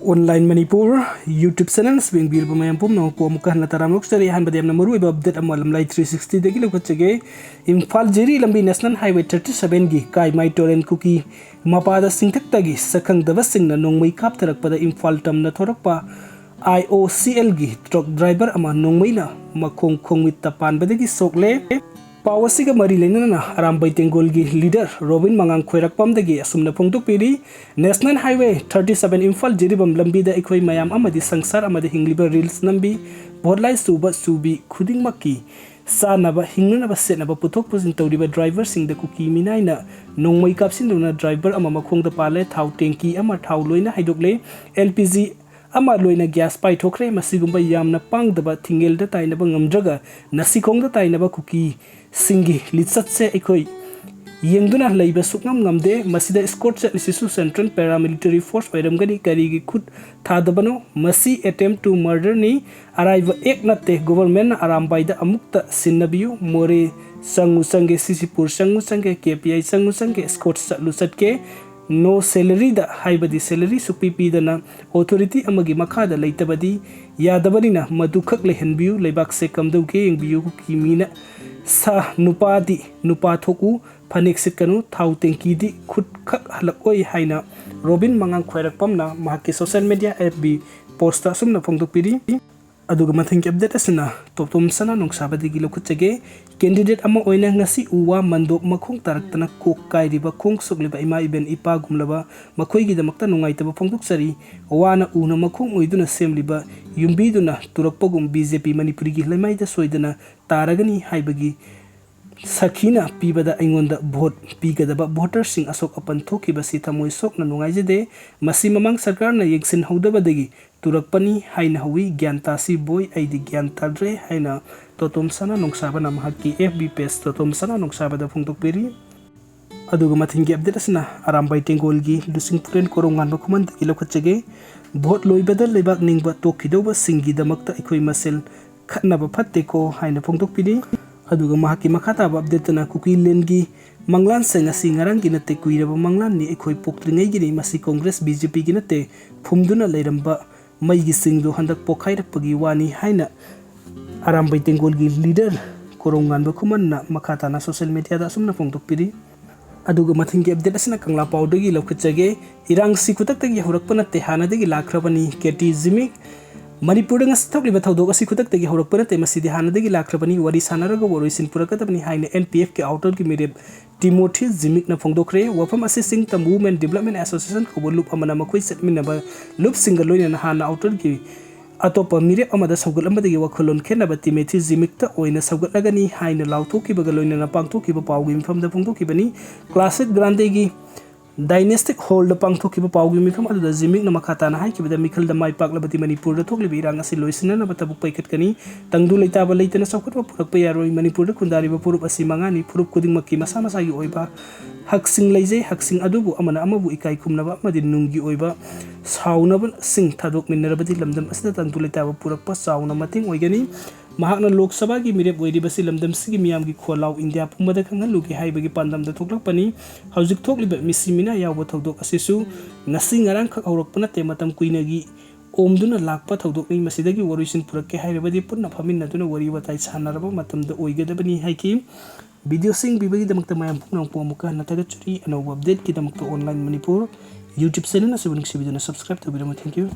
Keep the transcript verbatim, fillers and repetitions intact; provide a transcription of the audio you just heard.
Online Manipur YouTube channels ꯌꯦꯡꯕꯤꯔꯤꯕ ꯃꯌꯥꯝ ꯄꯨꯝꯅꯃꯛꯄꯨ ꯑꯃꯨꯛꯀ ꯍꯟꯅ ꯇꯔꯥꯝꯅ ꯑꯣꯛꯆꯔꯤ꯫ ꯑꯍꯥꯟꯕꯗ ꯌꯥꯝꯅ ꯃꯔꯨꯑꯣꯏꯕ update ꯑꯃ ꯂꯝꯂꯥꯏ three sixty ꯗꯒꯤ ꯂꯧꯈꯠꯆꯒꯦ꯫ ꯏꯝꯐꯥꯜ ꯖꯤꯔꯤ ꯂꯝꯕꯤ National Highway thirty seven ꯒꯤ ꯀꯥꯏꯃꯥꯏ ꯇꯨꯔꯦꯜ ꯀꯨꯀꯤ ꯃꯄꯥꯗ ꯆꯤꯡꯊꯛꯇꯒꯤ ꯁꯛꯈꯪꯗꯕꯁꯤꯡꯅ ꯅꯣꯡꯃꯩ ꯀꯥꯞꯊꯔꯛꯄꯗ ꯏꯝꯐꯥꯜ ꯇꯝꯅ ꯊꯣꯔꯛꯄ I O C L ꯒꯤ truck driver ꯑꯃ ꯅꯣꯡꯃꯩꯅ ꯃꯈꯣꯡ ꯈꯣꯡꯃꯤꯠꯇ ꯄꯥꯟꯕꯗꯒꯤ ꯁꯣꯛꯂꯦ꯫ ꯄꯥꯎ ꯑꯁꯤꯒ ꯃꯔꯤ ꯂꯩꯅꯅ ꯑꯔꯥꯝꯕꯩ ꯇꯦꯡꯒꯣꯜꯒꯤ leader ꯔꯣꯕꯤꯟ ꯃꯉꯥꯡ ꯈꯣꯏꯔꯥꯛꯄꯝꯗꯒꯤ ꯑꯁꯨꯝꯅ ꯐꯣꯡꯗꯣꯛꯄꯤꯔꯤ, National Highway thirty seven Imphal Jiribam ꯂꯝꯕꯤꯗ ꯑꯩꯈꯣꯏ ꯃꯌꯥꯝ ꯑꯃꯗꯤ ꯁꯪꯁꯥꯔ ꯑꯃꯗ ꯍꯤꯡꯂꯤꯕ reels ꯅꯝꯕꯤ, ꯚꯣꯠꯂꯥꯏ ꯆꯨꯕ ꯆꯨꯕꯤ ꯈꯨꯗꯤꯡꯃꯛꯀꯤ ꯆꯥꯅꯕ ꯍꯤꯡꯅꯅꯕ ꯁꯦꯠꯅꯕ ꯄꯨꯊꯣꯛ ꯄꯨꯁꯤꯟ ꯇꯧꯔꯤꯕ driverꯁꯤꯡꯗ ꯀꯨꯀꯤ ꯃꯤꯅꯥꯏꯅ ꯅꯣꯡꯃꯩ ꯀꯥꯞꯁꯤꯟꯗꯨꯅ driver ꯑꯃ ꯃꯈꯣꯡꯗ ꯄꯥꯜꯂꯦ, ꯊꯥꯎ tanky ꯑꯃ ꯊꯥꯎ ꯂꯣꯏꯅ ꯍꯩꯗꯣꯛꯂꯦ, L P G ꯑꯃ ꯂꯣꯏꯅ gas ꯄꯥꯏꯊꯣꯛꯈ꯭ꯔꯦ꯫ ꯃꯁꯤꯒꯨꯝꯕ ꯌꯥꯝꯅ ꯄꯥꯡꯗꯕ, ꯊꯤꯡꯉꯦꯜꯗ ꯇꯥꯏꯅꯕ ꯉꯝꯗ꯭ꯔꯒ ꯅꯥꯁꯤꯈꯣꯡꯗ ꯇꯥꯏꯅꯕ ꯀꯨꯀꯤꯁꯤꯡꯒꯤ ꯂꯤꯆꯠꯁꯦ ꯑꯩꯈꯣꯏ ꯌꯦꯡꯗꯨꯅ ꯂꯩꯕ ꯁꯨꯛꯉꯝ ꯉꯝꯗꯦ꯫ ꯃꯁꯤꯗ escort ꯆꯠꯂꯤꯁꯤꯁꯨ central paramilitary force ꯑꯣꯏꯔꯝꯒꯅꯤ꯫ ꯀꯔꯤꯒꯤ ꯈꯨꯠ ꯊꯥꯗꯕꯅꯣ? ꯃꯁꯤ attempt to murderꯅꯤ꯫ ꯑꯔꯥꯏꯕ act ꯅꯠꯇꯦ꯫ Governmentꯅ ꯑꯔꯥꯝꯕꯥꯏꯗ ꯑꯃꯨꯛꯇ ꯁꯤꯟꯅꯕꯤꯌꯨ꯫ ꯃꯣꯔꯦ ꯆꯪꯉꯨ ꯆꯪꯒꯦ, ꯁꯤꯁꯤꯄꯨꯔ ꯆꯪꯉꯨ ꯆꯪꯒꯦ, K P I ꯆꯪꯉꯨ ꯆꯪꯒꯦ, escort ꯆꯠꯂꯨ ꯆꯠꯀꯦ, no salaryꯗ, ꯍꯥꯏꯕꯗꯤ salary ꯁꯨꯛꯄꯤ ꯄꯤꯗꯅ authority ꯑꯃꯒꯤ ꯃꯈꯥꯗ ꯂꯩꯇꯕꯗꯤ ꯌꯥꯗꯕꯅꯤꯅ ꯃꯗꯨꯈꯛ ꯂꯩꯍꯟꯕꯤꯌꯨ꯫ ꯂꯩꯕꯥꯛꯁꯦ ꯀꯝꯗꯧꯒꯦ ꯌꯦꯡꯕꯤꯌꯨ꯫ ꯀꯨꯀꯤ ꯃꯤꯅ ꯁꯥ ꯅꯨꯄꯥꯗꯤ ꯅꯨꯄꯥ ꯊꯣꯛꯎ, ꯐꯅꯦꯛ ꯁꯦꯠꯀꯅꯨ, ꯊꯥꯎ tankyꯗꯤ ꯈꯨꯠꯈꯛ ꯍꯜꯂꯛꯑꯣꯏ ꯍꯥꯏꯅ ꯔꯣꯕꯤꯟ ꯃꯉꯥꯡ ꯈ꯭ꯋꯥꯏꯔꯥꯛꯄꯝꯅ ꯃꯍꯥꯛꯀꯤ social media F B postꯇ ꯑꯁꯨꯝꯅ ꯐꯣꯡꯗꯣꯛꯄꯤꯔꯤ꯫ ꯑꯗꯨꯒ ꯃꯊꯪꯒꯤ update ꯑꯁꯤꯅ ꯇꯣꯞꯇꯣꯝ ꯁꯅꯥ ꯅꯣꯡꯁꯥꯕꯗꯒꯤ ꯂꯧꯈꯠꯆꯒꯦ꯫ Candidate ꯑꯃ ꯑꯣꯏꯅ ꯉꯁꯤ ꯎ ꯋꯥ ꯃꯟꯗꯣꯞ ꯃꯈꯣꯡ ꯇꯥꯔꯛꯇꯅ ꯀꯣꯛ ꯀꯥꯏꯔꯤꯕ, ꯈꯣꯡ ꯁꯣꯛꯂꯤꯕ ꯏꯃꯥ ꯏꯕꯦꯟ ꯏꯄꯥꯒꯨꯝꯂꯕ ꯃꯈꯣꯏꯒꯤꯗꯃꯛꯇ ꯅꯨꯡꯉꯥꯏꯇꯕ ꯐꯣꯡꯗꯣꯛꯆꯔꯤ꯫ ꯋꯥꯅ ꯎꯅ ꯃꯈꯣꯡ ꯑꯣꯏꯗꯨꯅ ꯁꯦꯝꯂꯤꯕ ꯌꯨꯝꯕꯤꯗꯨꯅ ꯇꯨꯔꯛꯄꯒꯨꯝ B J P ꯃꯅꯤꯄꯨꯔꯤꯒꯤ ꯂꯩꯃꯥꯏꯗ ꯁꯣꯏꯗꯅ ꯇꯥꯔꯒꯅꯤ ꯍꯥꯏꯕꯒꯤ ꯁꯥꯈꯤꯅ ꯄꯤꯕꯗ ꯑꯩꯉꯣꯟꯗ vote ꯄꯤꯒꯗꯕ voterꯁꯤꯡ ꯑꯁꯣꯛ ꯑꯄꯟ ꯊꯣꯛꯈꯤꯕꯁꯤ ꯊꯃꯣꯏ ꯁꯣꯛꯅ ꯅꯨꯡꯉꯥꯏꯖꯗꯦ꯫ ꯃꯁꯤ ꯃꯃꯥꯡ ꯁꯔꯀꯥꯔꯅ ꯌꯦꯡꯁꯤꯟꯍꯧꯗꯕꯗꯒꯤ ꯇꯨꯔꯛꯄꯅꯤ ꯍꯥꯏꯅ ꯍꯧꯏ꯫ ꯒ꯭ꯌꯥꯟ ꯇꯥꯁꯤ ꯕꯣꯏ, ꯑꯩꯗꯤ ꯒ꯭ꯌꯥꯟ ꯇꯥꯗ꯭ꯔꯦ ꯍꯥꯏꯅ ꯇꯣꯇꯣꯝ ꯁꯅꯥ ꯅꯣꯡꯁꯥꯕꯅ ꯃꯍꯥꯛꯀꯤ F B page ꯇꯣꯇꯣꯝ ꯁꯅꯥ ꯅꯣꯡꯁꯥꯕꯗ ꯐꯣꯡꯗꯣꯛꯄꯤꯔꯤ꯫ ꯑꯗꯨꯒ ꯃꯊꯪꯒꯤ update ꯑꯁꯤꯅ ꯑꯔꯥꯝꯕꯥꯏ ꯇꯦꯡꯒꯣꯜꯒꯤ ꯂꯨꯆꯤꯡ ꯄꯨꯔꯦꯟ ꯀꯣꯔꯣꯡꯉꯥꯟꯕ ꯈꯨꯃꯟꯗꯒꯤ ꯂꯧꯈꯠꯆꯒꯦ꯫ Vote ꯂꯣꯏꯕꯗ ꯂꯩꯕꯥꯛ ꯅꯤꯡꯕ ꯇꯣꯛꯈꯤꯗꯧꯕꯁꯤꯡꯒꯤꯗꯃꯛꯇ ꯑꯩꯈꯣꯏ ꯃꯁꯦꯜ ꯈꯠꯅꯕ ꯐꯠꯇꯦꯀꯣ ꯍꯥꯏꯅ ꯐꯣꯡꯗꯣꯛꯄꯤꯔꯤ꯫ ꯑꯗꯨꯒ ꯃꯍꯥꯛꯀꯤ ꯃꯈꯥ ꯇꯥꯕ updateꯇꯅ ꯀꯨꯀꯤꯂꯦꯟꯒꯤ ꯃꯪꯂꯥꯟꯁꯤꯡ ꯑꯁꯤ ꯉꯔꯥꯡꯒꯤ ꯅꯠꯇꯦ, ꯀꯨꯏꯔꯕ ꯃꯪꯂꯥꯟꯅꯤ, ꯑꯩꯈꯣꯏ ꯄꯣꯛꯇ꯭ꯔꯤꯉꯩꯒꯤꯅꯤ꯫ ꯃꯁꯤ ꯀꯣꯡꯒ꯭ꯔꯦꯁ ꯕꯤ ꯖꯦ ꯄꯤꯒꯤ ꯅꯠꯇꯦ, ꯐꯨꯝꯗꯨꯅ ꯂꯩꯔꯝꯕ ꯃꯩꯒꯤ ꯆꯤꯡꯗꯨ ꯍꯟꯗꯛ ꯄꯣꯈꯥꯏꯔꯛꯄꯒꯤ ꯋꯥꯅꯤ ꯍꯥꯏꯅ ꯑꯔꯥꯝꯕꯩ ꯇꯦꯡꯒꯣꯜꯒꯤ ꯂꯤꯗꯔ ꯀꯣꯔꯧꯉꯥꯟꯕ ꯈꯨꯃꯟꯅ ꯃꯈꯥ ꯇꯥꯅ ꯁꯣꯁꯤꯌꯦꯜ ꯃꯦꯗꯤꯌꯥꯗ ꯑꯁꯨꯝꯅ ꯐꯣꯡꯗꯣꯛꯄꯤꯔꯤ꯫ ꯑꯗꯨꯒ ꯃꯊꯪꯒꯤ ꯑꯞꯗꯦꯠ ꯑꯁꯤꯅ ꯀꯪꯂꯥ ꯄꯥꯎꯗꯒꯤ ꯂꯧꯈꯠꯆꯒꯦ꯫ ꯏꯔꯥꯡꯁꯤ ꯈꯨꯗꯛꯇꯒꯤ ꯍꯧꯔꯛꯄ ꯅꯠꯇꯦ, ꯍꯥꯟꯅꯗꯒꯤ ꯂꯥꯛꯈ꯭ꯔꯕꯅꯤ꯫ ꯀꯦ ꯇꯤ ꯖꯤꯃꯤꯛ꯫ ꯃꯅꯤꯄꯨꯔꯗ ꯉꯁꯤ ꯊꯣꯛꯂꯤꯕ ꯊꯧꯗꯣꯛ ꯑꯁꯤ ꯈꯨꯗꯛꯇꯒꯤ ꯍꯧꯔꯛꯄ ꯅꯠꯇꯦ, ꯃꯁꯤꯗꯤ ꯍꯥꯟꯅꯗꯒꯤ ꯂꯥꯛꯈ꯭ꯔꯕꯅꯤ꯫ ꯋꯥꯔꯤ ꯁꯥꯟꯅꯔꯒ ꯋꯥꯔꯣꯏꯁꯤꯟ ꯄꯨꯔꯛꯀꯗꯕꯅꯤ ꯍꯥꯏꯅ ꯑꯦꯟ ꯄꯤ ꯑꯦꯐꯀꯤ ꯑꯥꯎꯇꯔꯒꯤ ꯃꯤꯔꯦꯞ ꯇꯤꯃꯣꯊꯤ ꯖꯤꯃꯤꯛꯅ ꯐꯣꯡꯗꯣꯛꯈ꯭ꯔꯦ꯫ ꯋꯥꯐꯝ ꯑꯁꯤ ꯆꯤꯡꯇꯝ ꯋꯨꯃꯦꯟ ꯗꯤꯕ꯭ꯂꯞꯃꯦꯟ ꯑꯦꯁꯣꯁꯤꯌꯦꯁꯟ ꯀꯧꯕ ꯂꯨꯞ ꯑꯃꯅ ꯃꯈꯣꯏ ꯆꯠꯃꯤꯟꯅꯕ ꯂꯨꯞꯁꯤꯡꯒ ꯂꯣꯏꯅꯅ ꯍꯥꯟꯅ ꯑꯥꯎꯇꯔꯒꯤ ꯑꯇꯣꯞꯄ ꯃꯤꯔꯦꯞ ꯑꯃꯗ ꯁꯧꯒꯠꯂꯝꯕꯗꯒꯤ ꯋꯥꯈꯜꯂꯣꯟ ꯈꯦꯠꯅꯕ ꯇꯤꯃꯣꯊꯤ ꯖꯤꯃꯤꯛꯇ ꯑꯣꯏꯅ ꯁꯧꯒꯠꯂꯒꯅꯤ ꯍꯥꯏꯅ ꯂꯥꯎꯊꯣꯛꯈꯤꯕꯒ ꯂꯣꯏꯅꯅ ꯄꯥꯡꯊꯣꯛꯈꯤꯕ ꯄꯥꯎꯒꯤ ꯃꯤꯐꯝꯗ ꯐꯣꯡꯗꯣꯛꯈꯤꯕꯅꯤ꯫ ꯀ꯭ꯂꯥꯁꯤꯛ ꯒ꯭ꯔꯥꯟꯗꯦꯒꯤ ꯗꯥꯏꯅꯦꯁꯇꯤꯛ ꯍꯣꯜꯗ ꯄꯥꯡꯊꯣꯛꯈꯤꯕ ꯄꯥꯎꯒꯤ ꯃꯤꯐꯝ ꯑꯗꯨꯗ ꯖꯤꯃꯤꯛꯅ ꯃꯈꯥ ꯇꯥꯅ ꯍꯥꯏꯈꯤꯕꯗ, ꯃꯤꯈꯜꯗ ꯃꯥꯏ ꯄꯥꯛꯂꯕꯗꯤ ꯃꯅꯤꯄꯨꯔꯗ ꯊꯣꯛꯂꯤꯕ ꯏꯔꯥꯡ ꯑꯁꯤ ꯂꯣꯏꯁꯤꯟꯅꯅꯕ ꯊꯕꯛ ꯄꯥꯏꯈꯠꯀꯅꯤ꯫ ꯇꯪꯗꯨ ꯂꯩꯇꯥꯕ ꯂꯩꯇꯅ ꯆꯥꯎꯈꯠꯄ ꯄꯨꯔꯛꯄ ꯌꯥꯔꯣꯏ꯫ ꯃꯅꯤꯄꯨꯔꯗ ꯈꯨꯟꯗꯥꯔꯤꯕ ꯐꯨꯔꯨꯞ ꯑꯁꯤ ꯃꯉꯥꯅꯤ꯫ ꯐꯨꯔꯨꯞ ꯈꯨꯗꯤꯡꯃꯛꯀꯤ ꯃꯁꯥ ꯃꯁꯥꯒꯤ ꯑꯣꯏꯕ ꯍꯛꯁꯤꯡ ꯂꯩꯖꯩ꯫ ꯍꯛꯁꯤꯡ ꯑꯗꯨꯕꯨ ꯑꯃꯅ ꯑꯃꯕꯨ ꯏꯀꯥꯏ ꯈꯨꯝꯅꯕ ꯑꯃꯗꯤ ꯅꯨꯡꯒꯤ ꯑꯣꯏꯕ ꯁꯥꯎꯅꯕꯁꯤꯡ ꯊꯥꯗꯣꯛꯃꯤꯟꯅꯔꯕꯗꯤ ꯂꯝꯗꯝ ꯑꯁꯤꯗ ꯇꯪꯗꯨ ꯂꯩꯇꯥꯕ ꯄꯨꯔꯛꯄ ꯆꯥꯎꯅ ꯃꯇꯦꯡ ꯑꯣꯏꯒꯅꯤ꯫ ꯃꯍꯥꯛꯅ ꯂꯣꯛ ꯁꯚꯥꯒꯤ ꯃꯤꯔꯦꯞ ꯑꯣꯏꯔꯤꯕꯁꯤ ꯂꯝꯗꯝꯁꯤꯒꯤ ꯃꯤꯌꯥꯝꯒꯤ ꯈꯣꯜꯂꯥꯎ ꯏꯟꯗꯤꯌꯥ ꯄꯨꯝꯕꯗ ꯈꯪꯍꯜꯂꯨꯒꯦ ꯍꯥꯏꯕꯒꯤ ꯄꯥꯟꯗꯝꯗ ꯊꯣꯛꯂꯛꯄꯅꯤ꯫ ꯍꯧꯖꯤꯛ ꯊꯣꯛꯂꯤꯕ ꯃꯤꯁꯤ ꯃꯤꯅꯥ ꯌꯥꯎꯕ ꯊꯧꯗꯣꯛ ꯑꯁꯤꯁꯨ ꯉꯁꯤ ꯉꯔꯥꯡꯈꯛ ꯍꯧꯔꯛꯄ ꯅꯠꯇꯦ, ꯃꯇꯝ ꯀꯨꯏꯅꯒꯤ ꯑꯣꯝꯗꯨꯅ ꯂꯥꯛꯄ ꯊꯧꯗꯣꯛꯅꯤ꯫ ꯃꯁꯤꯗꯒꯤ ꯋꯥꯔꯣꯏꯁꯤꯟ ꯄꯨꯔꯛꯀꯦ ꯍꯥꯏꯔꯕꯗꯤ ꯄꯨꯟꯅ ꯐꯝꯃꯤꯟꯅꯗꯨꯅ ꯋꯥꯔꯤ ꯋꯥꯇꯥꯏ ꯁꯥꯟꯅꯔꯕ ꯃꯇꯝꯗ ꯑꯣꯏꯒꯗꯕꯅꯤ ꯍꯥꯏꯈꯤ꯫ ꯚꯤꯗꯤꯑꯣꯁꯤꯡ ꯄꯤꯕꯒꯤꯗꯃꯛꯇ ꯃꯌꯥꯝ ꯄꯨꯝꯅꯃꯛꯄꯨ ꯑꯃꯨꯛꯀ ꯍꯟꯅ ꯊꯥꯒꯠꯆꯔꯤ꯫ ꯑꯅꯧꯕ ꯑꯞꯗꯦꯠꯀꯤꯗꯃꯛꯇ ꯑꯣꯟꯂꯥꯏꯟ ꯃꯅꯤꯄꯨꯔ ꯌꯨꯇ꯭ꯌꯨꯕ ꯆꯦꯅꯦꯜ ꯑꯁꯤꯕꯨ ꯅꯨꯡꯁꯤꯕꯤꯗꯨꯅ ꯁꯕꯁꯀ꯭ꯔꯥꯏꯕ ꯇꯧꯕꯤꯔꯝꯃꯨ꯫ Thank you꯫